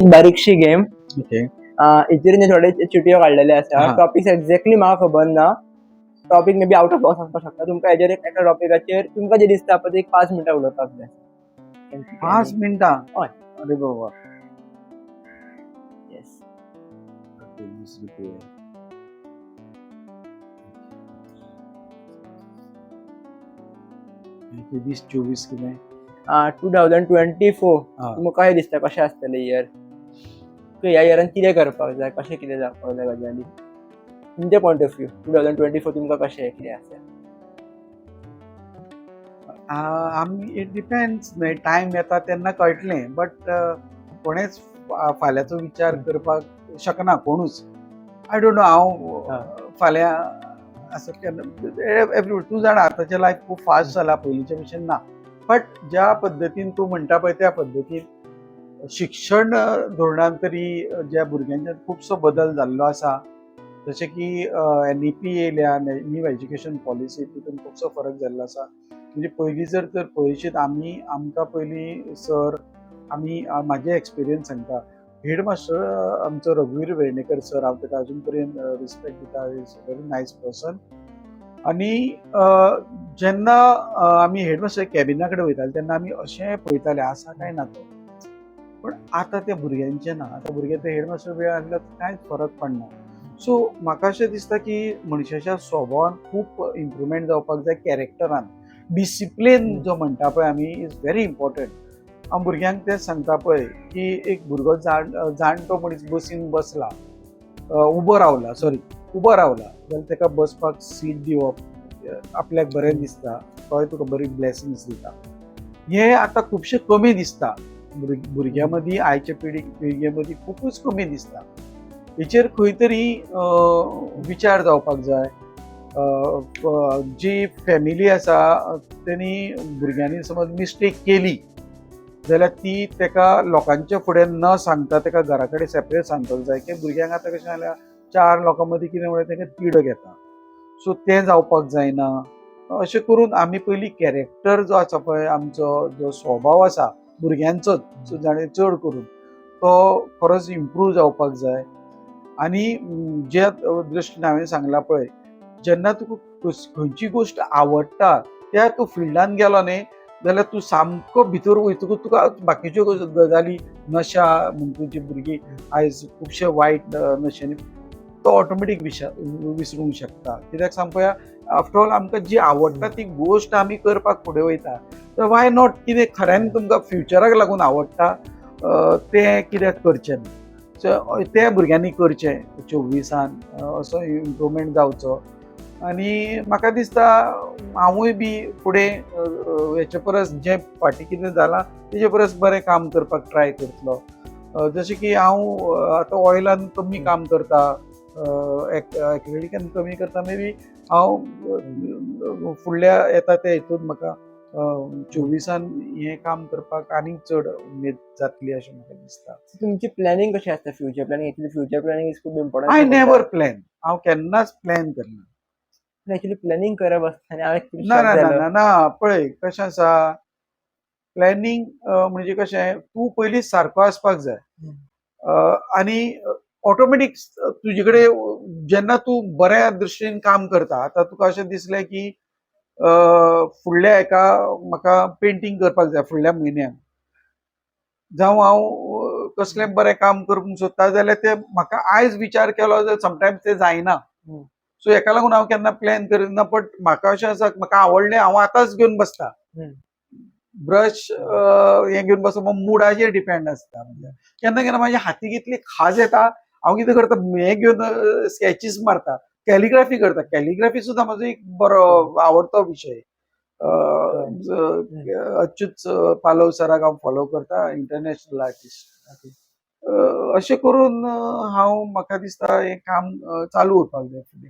बारीकशी game. Okay. हेचेर थोडे चिटयो काडलेले आसा. हा. टॉपिक्स एक्झॅक्टली म्हाका खबर ना, topic may be out of box आसपाक शकता. तुमकां हेजेर एका टॉपिकाचेर तुमकां जें दिसता पळय, एक 5 मिनटां उलोवपाक जाय. 5 मिनटां? हय. अरे बाबा. येस. 20 रुपये. 23 24 कितें? 2024. हा. तुमकां कशें दिसता, कशें आसतलें इयर? ह्या इयरान कितें करपाक जाय, कशें कितें जावपाक जाय गजाली, तुमचे point of view, 2024 तुमकां कशें कितें आसा? आमी it depends न्हय, टायम येता तेन्ना कळटलें, बट कोणेच फाल्यांचो विचार करपाक शकना कोणूच. I don't know हांव फाल्यां असो केन्ना एवरी, तूं जाणा, आतांचें लायफ खूब फास्ट जाला, पयलींच्या भशेन ना. बट ज्या पद्दतीन तूं म्हणटा पळय, त्या पद्दतीन शिक्षण धोरणान तरी ज्या भुरग्यांच्या खुबसो बदल जाल्लो आसा, जशें की एनईपी येयल्या, न्यू एज्युकेशन पॉलिसी, तितून खुबसो फरक जाल्लो आसा. म्हणजे पयलीं जर तर पळयशीत, आमी आमकां पयलीं सर, आमी म्हाजे एक्सपिरियन्स सांगता, हेड मास्टर आमचो रघुवीर वेर्णेकर सर, हांव ताका अजून पर्यंत रिस्पेक्ट दिता, is very nice person. आनी जेन्ना आमी हेड मास्टर कॅबिना कडेन वयताले, तेन्ना आमी अशें पळयताले, आसा काय ना तो. पण आतां त्या भुरग्यांचें ना. आतां भुरगे ते हेड मास्टर वेळ आसल्यार कांयच फरक पडना. सो म्हाका अशें दिसता की मनशाच्या स्वभावान खूब इम्प्रुवमेंट जावपाक जाय, कॅरेक्टरान, डिसिप्लीन जो म्हणटा पळय आमी, is very important. हांव भुरग्यांक तेंच सांगता पळय की एक भुरगो जाणटो मनीस बसीन बसला, उबो रावला, सॉरी, उबो रावला जाल्यार ताका बसपाक सीट दिवप आपल्याक बरें दिसता, तोय तुका बरी ब्लेसिंग्स दिता. हें आतां खुबशें कमी दिसता भुरग्यां मदीं, आयचे पिळगे मदीं खुबूच कमी दिसता. हेचेर खंय तरी विचार जावपाक जाय. जी फॅमिली आसा, तेणी भुरग्यांनी समज मिस्टेक केली जाल्यार ती ताका लोकांच्या फुडें न सांगता ताका घरा कडेन सेपरेट सांगपाक जाय की भुरग्यांक आतां कशें जाल्यार, चार लोकां मदीं कितें म्हणल्यार ताका तिडक येता. सो तें जावपाक जायना. अशें करून आमी पयलीं कॅरेक्टर जो आसा पळय, आमचो जो स्वभाव आसा भुरग्यांचो जाणें चड करून, तो खरोच इम्प्रूव जावपाक जाय. आनी ज्या दृश्टीन हांवें सांगलां पळय, जेन्ना तुका खंयची गोश्ट आवडटा, त्या तूं फिल्डान गेलो न्ही जाल्यार तूं सामको भितर वयतकूच तुका बाकीच्यो गजाली, नशा म्हणटा जी भुरगीं आयज खुबशे वायट नशेंनी, तो ऑटोमॅटीक विसरूंक शकता. कित्याक सांग पळया, आफ्टर ऑल आमकां जी आवडटा ती गोश्ट आमी करपाक फुडें वयता, तर why not कितें खऱ्यान तुमकां फ्युचराक लागून आवडटा तें कित्याक करचें न्ही? सो तें भुरग्यांनी करचें. 24आन असो इम्प्रुवमेंट जावचो आनी म्हाका दिसता हांवूय बी फुडें हेचे परस, जें फाटीं कितें जालां तेजे परस बरें काम करपाक ट्राय करतलो. जशें की हांव आतां ऑयलान कमी काम करता, एक्रेलिकान कमी करता, मे बी हांव फुडल्या येता त्या हितून म्हाका 24आन हें काम करपाक आनीक चड उमेद जातली अशें म्हाका दिसता. तुमची प्लॅनिंग कशी आसता, future planning? Actually future planning is खूब important. I never plan. हांव केन्नाच प्लॅन करना. एक्चुअली प्लॅनिंग करप आसता आनी हांव actually ना. shock ना ना. जालो. ना ना, पळय कशें आसा, प्लॅनिंग म्हणजे कशें, तूं पयलीं सारको आसपाक जाय आनी ऑटोमॅटीक तुजे कडेन जेन्ना तूं बऱ्या दृश्टीन काम करता. आतां तुका अशें दिसलें की फुडल्या हेका म्हाका पेंटींग करपाक जाय फुडल्या म्हयन्याक, जावं हांव कसलें बरें काम करूंक सोदता जाल्यार तें म्हाका आयज विचार केलो जाल्यार समटायम्स तें जायना. सो हेका लागून हांव केन्ना प्लॅन करिना. बट म्हाका अशें आसा, म्हाका आवडलें, हांव आतांच घेवन बसता ब्रश, हें घेवन बसता. मुडाचेर डिपेंड आसता. म्हणजे केन्ना केन्ना म्हाज्या हातीक इतली खाज येता, हांव कितें करता, हें घेवन स्कॅचीस मारता, कॅलिग्राफी करता. कॅलिग्राफी सुद्दां म्हाजो एक बरो आवडतो विशय. अच्युत पालव सराक हांव फॉलो करता, इंटरनॅशनल आर्टिस्ट. अशें करून हांव, म्हाका दिसता, हें काम चालू उरपाक जाय फुडें.